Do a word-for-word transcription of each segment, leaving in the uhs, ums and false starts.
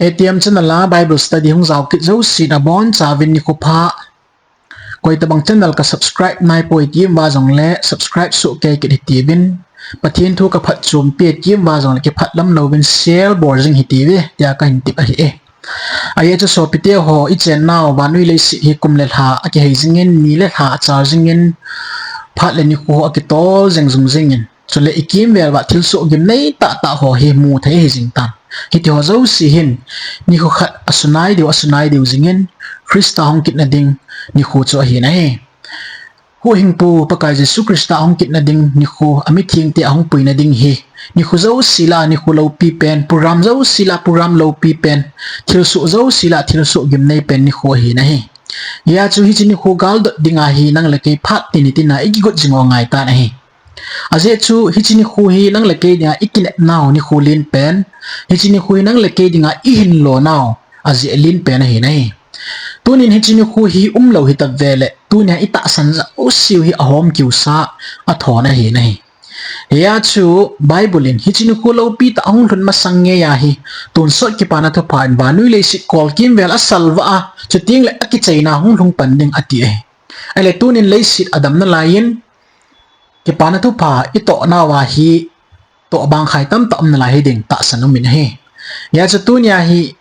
A T M channel a Bible study hung jao kit jousen abonchauvin nikho pha. Koitabang channel ka subscribe naipoi ti um uva jongle subscribe soh kei kit hitiuvin. Pathen thu ka phatchompi ti um uva jongle kiphatlam louvin share bol jing hitiuve tia kahin tep ahi e. Ajeh chu sopite ho, ichennau vannoi leiset hi kum le lha akihei jingin, ni le lha achal jingin, phat le nikho ho akitol jeng jung jingin, chule ikimvel uva thilsoh gimnei tahtah ho hi mu thei ahi jing tan. Hitiho jouse hin nikho khat asunai diu, asunai diu jingin, Christa hung kitna ding nikho chu ahi nahi. Huhhingpu Pakai Jesu Christa ahung kitna ding nikho, amithengte ahung puina ding hi nikho jouse lah nikho loupi pen, program jouse lah program loupi pen, thilsoh jouse lah thilsoh gimnei pen nikho ahi nahi. Hijeh chun hiche nikho galdot dinga hi nang le kei phat tin tin a ikigot jing u angai tan ahi. Ajeh chu hiche nikho hi nang le kei dinga ikinepnau nikho len pen, hiche nikho hi nang le kei dinga ihin lonau ajeh len pen ahi nahi. Tunin hiche nikho hi umlou hitave le, tunia itahsan jouseu hi ahom kiusa, athon ahi nahi. Hijeh chun Bible in hiche nikho loupi tah ahung lhun masang ngeiya hi, tonsot Kipana Thupha in vannoi leiset kolkimvel asalvah a, chutengle akichaina hung lhung pan ding ati ahi. Ahile tunin leiset adam nalaiyin, Kipana Thupha itoh nauva hi tohbang khai tamtah um nalai hiding tahsan umin ahi. Hijeh chun tunia hi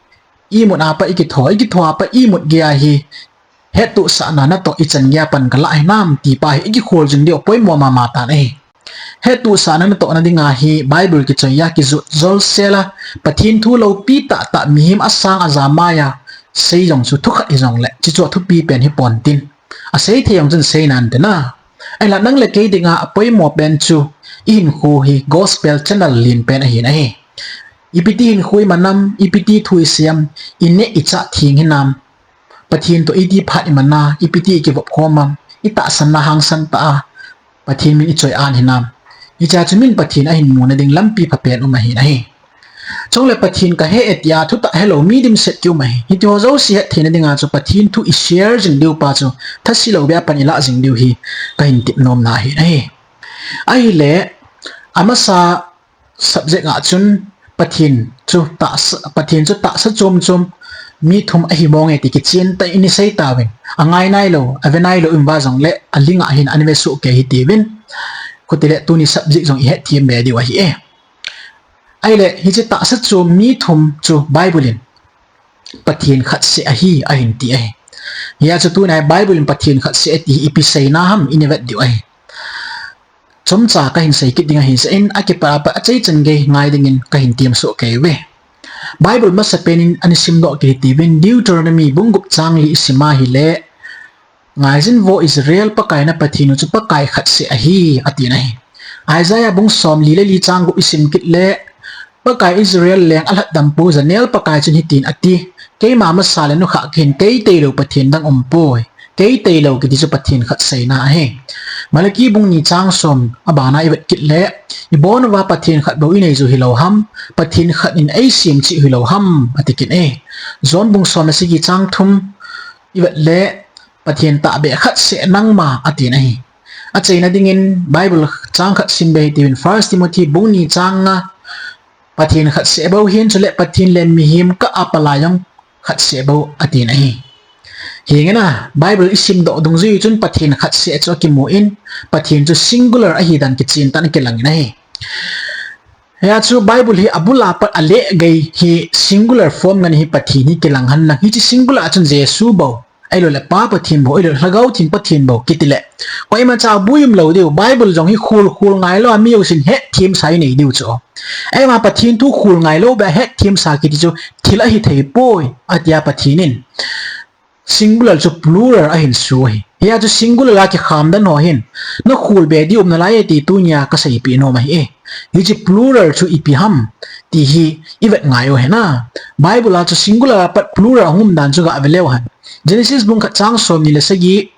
imut a pat ikitho, ikitho a pat imut geiya hi hettohsahna natoh ichan geiya pan kalah hinam ti pa hi ikikhol jing diu apoimo mama tan ahi. Hettohsahna natohna dinga hi Bible kichoiya kijot jolsel a, Pathen thu loupi tahtah mihem asang aja maiya sei jong chu thukhat hijongle, chuchu athupi pen hipon tin. Asei thei jong chun sei nante na. Ahinla nang le kei dinga apoimo pen chu ihinkho hi gospel channel len pen ahi nahi. Ipiti hinkho iman ham, ipiti thu isei ham, ineh ichah theng hinam, Pathen toh iti phat iman a, ipiti ikivop khom ham, itahsanna hangsan tah a Pathen min ichoi an hinam, hichea chu min Pathen ahin muna ding lampi phapen um ahi nahi. Chule Pathen kahe e tia thutah helou mi dimset kium ahi. Hitiho jouse hettheina dinga chu Pathen thu ishare jing diu pa chu thase lou beh a pan ilah jing diu hi kahin tep nomna ahi nahi. Ahile, amasa subject a chun Pathen chu tahsa, Pathen chu tahsa chom chom mi thum ahi mong e ti kichen tah in isei tauvin, angai nailou, ave nailou um uva jongle aling a hin ana vesoh kei hitiuvin. Chutile tuni subject jong ihet them be diu ahi e. Ahile, hiche tahsa chom mi thum chu Bible in Pathen khatseh ahi ahin ti ahi. Hijeh chun tunia Bible in Pathen khatseh ati hi ipi seina ham ina vet diu ahi. Chomcha kahin sei kit ding ahi jeh in, akipat a pat achaichan gei ngai dingin kahin temsoh kei uve. Bible masapen in ana simdoh kit hitiuvin, Deuteronomy bung gup chang li isim a hile, Ngaijin vo Israel, Pakai na Pathen u chu Pakai khatseh ahi, ati nahi. Isaiah bung somli le li chang gup isim kit le, Pakai Israel leng alhatdampu Janel Pakai chun hitin ati, keima masa le nukhah kahin, kei tailou Pathen dang umpoi. Kei tailou kiti chu Pathen khatseina ahi. Malaki bung ni chang som abana ivet kit le, ibon uva Pathen khat bou inei ju hilou ham, Pathen khat in eisem cheh hilou ham, ati kit e. John bung som le sagi chang thum ivet le, Pathen tahbeh khatseh nangma, ati nahi. Achaina dingin Bible chang khat simbe hitiuvin, First Timothy bung ni chang nga, Pathen khatseh bou hin, chule Pathen le mihem kah a palai jong khatseh bou, ati nahi. Hingin a, Bible isimdoh dungjui chun Pathen khatseh chu akimun, Pathen chu singular ahidan kichen tah in akilangin ahi. Hijeh chun Bible hi abul a pat alehgei hi singular form ngen hi Pathen hi kilang henlang. Hiche singular a chun Jesu bou, ahiloule Pa Pathen bou, ahiloule Lhagao Theng Pathen bou, kiti le, koimacha bui umlou diu, Bible jong hi khol khol ngailou a mi jousen hetthemsa inei diu chu. Eima Pathen thu khol ngailou beh a hetthemsa kiti chu thil ahithei poi, atia Pathen in singular chu plural ahin su ahi. Hijeh chun singular a kikham dan ho hin, nakhol be diu um nalai e ti tunia kaseipeh nom ahi e. Hiche plural chu ipi ham ti hi ivet ngai u hen a. Bible a chu singular a pat plural ahung um dan chu gave leu hen. Genesis bung khat chang somni le sagi,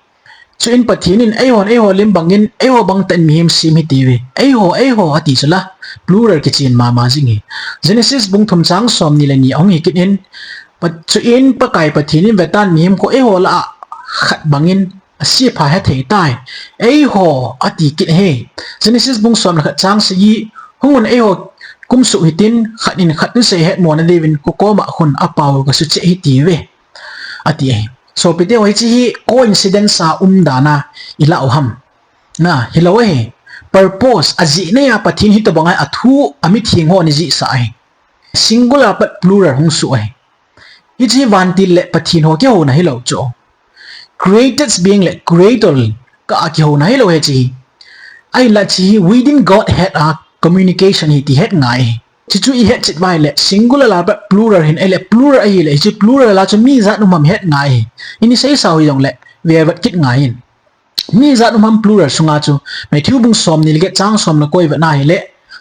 chuin Pathen in, eihon eiho lim bangin, eiho bangtah in mihem sem hitiuve. Eiho, eiho ati chu la, plural kichen mama jing ahi. Genesis bung thum chang somni le ni ahung hikit in, chuin Pakai Pathen in, vetan mihem khu eiho lah a khat bangin asepha hethei tai. Eiho ati kit ahi. Genesis bung som le khat chang sagi, hungun eiho kum suh hitin, khat in khat in sei hetmo na diuvin, kukoma khun apao kasuche hiti uve. Ati ahi. Sopite ho, hiche hi coincidence a um dan a ilah u ham? Na, hilou ahi. Purpose, ajeh nei a Pathen hitobang a athu, amitheng ho ana jihsah ahi. Singular apat plural hung soh ahi. Hiche hi vantil le Pathen ho kihouna hilou chu. Created being le creator kah a kihouna hilou hiche hi. Ahinla hiche hi within Godhead a communication ahi ti het ngai ahi. Hiche chu ihet chet uva ahile singular apat plural hin ahile plural ahile hiche plural a chu mi ijat um ham het ngai ahi. Ini seisau hijongle vevet kit ngai in. Mi ijat um ham plural sunga chu? Matthew bung somni le get chang som le ko ivet na ahile,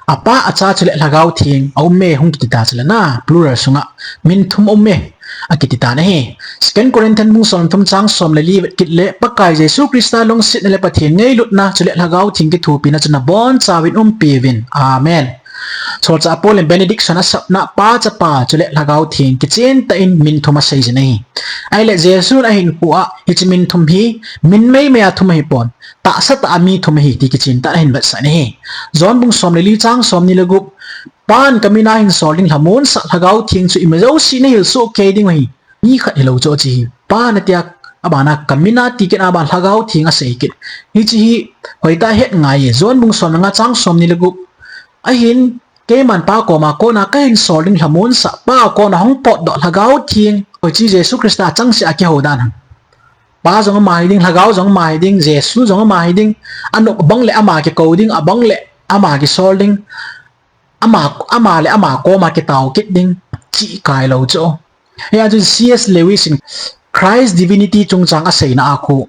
Apa, Acha chule Lhagao Theng aume hung kiti ta chule na, plural sunga min thum aume akiti tan ahi. Second Corinthians bung som le thum chang som le li vet kit le, Pakai Jesu Christa lungsetna le Pathen ngailutna chule Lhagao Theng kithopina chu nabonchauvin umpiuvin. Amen. Solchah Paul in benediction asapna Pa, Chapa chule Lhagao Theng kichen tah in min thum asei jin ahi. Ahile Jesun ahinkho a hiche min thum hi min meimei a thum ahipon, tahsa tah a mi thum ahi ti kichen tah in ahin vetsah in ahi. John bung som le li chang somni le gup, Pan kamin a hin sol ding lhamonsah Lhagao Theng chu ima jouse nahil soh kei diu ahi. Mi khat hilou chu hiche hi. Pan ati a, abana kamin a ti kit a, aban Lhagao Theng asei kit. Hiche hi hoitah a het ngai e. John bung som le nga chang somni le gup, ahin keiman Pa koma kona kahin sol ding lhamonsah, Pa kona hung potdoh Lhagao Theng, hiche Jesu Christa achangseh a kihou dan ham? Pa jong ama hiding, Lhagao jong ama hiding, Jesu jong ama hiding, anop abang le ama kikou ding, abang le ama kisol ding, ama, ama le ama koma kitao kit ding, chih kailou chu. Hia chu C S Lewis in Christ Divinity chungchang aseina a khu,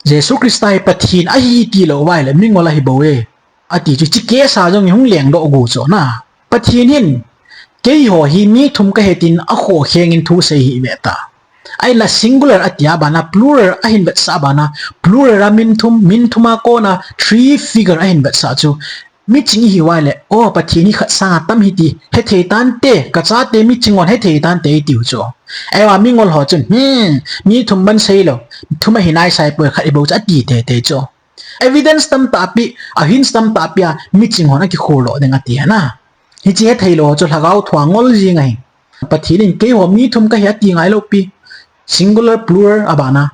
Jesu Christa hi Pathen ahi tilou uva ahile mingol ahibouve, ati chu hiche case a jong ihung lengdoh u chu na. Pathen hin keiho hi mi thum kahi tin akhokheng in thu asei ahi ve ta. Ahinla singular ati a bana plural ahin vetsah bana, plural a min thum, min thum a kona three figure ahin vetsah chu, miching ihiuva ahile, o, Pathen hi khat sanga tam ahi ti hethei tante, kachate miching hon hethei tante itiu chu. Eiva mingol ho chun, hmm, mi thum ban seilou, thum ahi naisai poi, khat ibou chu ati teitei chu. Evidence tamtah pi, a hints tamtah pi a miching hon akikhol lou ding ati na. Hiche hetheilou ho chu Lhagao thua ngol jing ahi. Pathen in keiho mi thum kahi ati ngailou pi, singular, plural abana,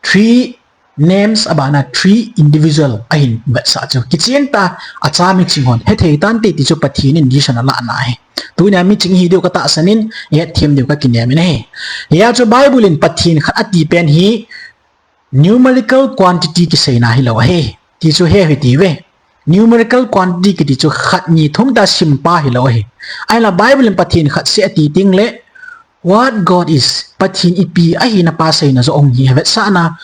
three names abana three individual ahin vetsah chu, kichen tah a, acha miching hon hethei tante ti chu Pathen in decision alahna ahi. Tunia miching ihi diu katahsan in, ihetthem diu kakinem in ahi. Hia chu Bible in Pathen khat ati pen hi numerical quantity kiseina hilou ahi ti chu he hitiuve. Numerical quantity kiti chu khat, ni, thum tia simpa hilou ahi. Ahinla Bible in Pathen khat seh ati tengle, what God is, Pathen ipi ahina pa seina joh hung hi, vetsahna,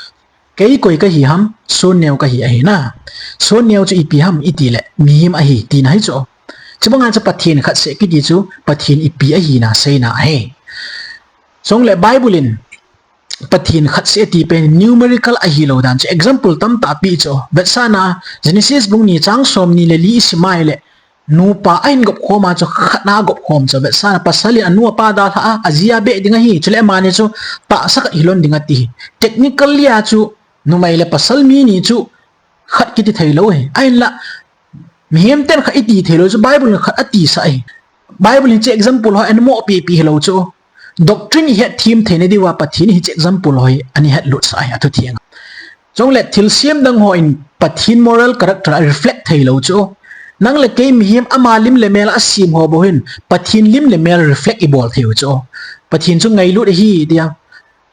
kei koi kahi ham? Sonneo kahi ahi na. Sonneo chu ipi ham itile, mihem ahi tina hi chu. Chubanga chu Pathen khat seh kiti chu Pathen ipi ahina seina ahi. Chule Bible in Pathen khat seh ati pen numerical ahilou dan chu example tamtah api chu. Vetsahna, Genesis bung ni chang somni le li isim ahile, nupa ahin gop khom a chu khat a gop khom chu. Vetsahna, pasal in anu apa dalha a, aji a beh ding ahi, chule amani chu tahsa khat hilou ding ati. Technically a chu numei le pasal mi ni chu khat kiti theilou ahi. Ahinla mihem ten khat iti theilou chu Bible in khat atisah ahi. Bible in hiche example ho anmo pipi hilou chu, doctrine ihetthem theina diuva Pathen in hiche example ho hi ana hetlutsah ahi, athu theng a. Chule thilsem dang hon Pathen moral character a reflect theilou chu. Nang le kei mihem ama lim le mel a asem ho bou hin Pathen lim le mel reflect ibol theiu chu. Pathen chu ngailut ahi tia,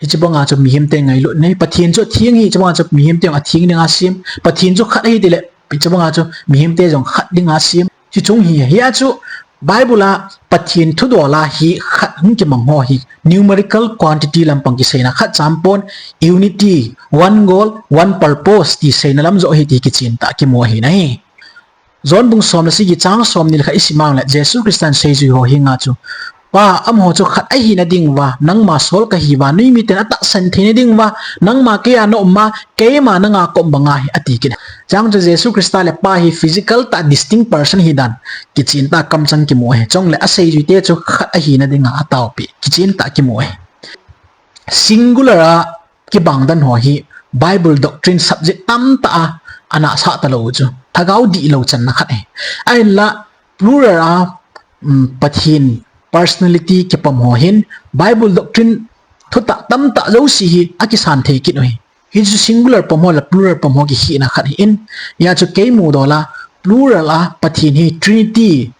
hiche banga chu mihem te ngailut nei. Pathen chu atheng ahi, hiche banga chu mihem te jong atheng dinga asem. Pathen chu khat ahi tile, hiche banga chu mihem te jong khat dinga asem. Hiche chung hi, hia chu Bible a Pathen thudol a hi khat hung kimang ho hi numerical quantity lampang kiseina khat cham pon, unity, one goal, one purpose ti seina lam joh ahi ti kichen tah kimu ahi nahi. John bung som le sagi chang somni le khat isim a ahile, Jesu Christa in seijui ho henga chu, Pa, amaho chu khat ahina diuva nangma sol kahiuva, noimi ten atahsan theina diuva nangma keiya naum a, keima nanga kaum banga ahi, ati kit. Chang chu Jesu Christa le Pa hi physical tah distinct person ahi dan kichen tah kamchang kimu ahi. Chule aseijui te chu khat ahina dinga ataopeh kichen tah kimu ahi. Singular a kibang dan ho hi Bible doctrine subject tamtah a anahsah talou chu. Lhagao dihlou channa khat ahi. Ahinla, plural a, um, Pathen personality kipom ho hin, Bible doctrine thutah tamtah jouse hi akisan thei kit u ahi. Hichu singular pom ho le plural pom ho kikhehna khat ahin, hijeh chun kei mudol a, plural a Pathen hi Trinity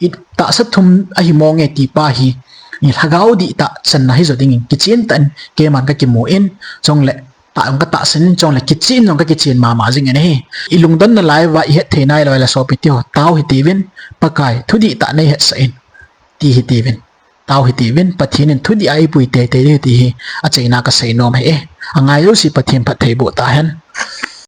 itahsa thum ahi mong e ti pa hi, lhagao dihtah channa hijo dingin kichen tah in keiman kakimu in, chule tah jong katahsan in, chule kichen jong kakichen mama jing in ahi. Ilungdon nalai uva ihet thei nailou le sopi teho, tao hitiuvin, Pakai, thudihtah neihetsah in, ti hitiuvin. Tao hitiuvin, Pathen in thudih a eipui teitei diu ti hi achaina kasei nom ahi. Angai jouse Pathen phatthei boh tahen.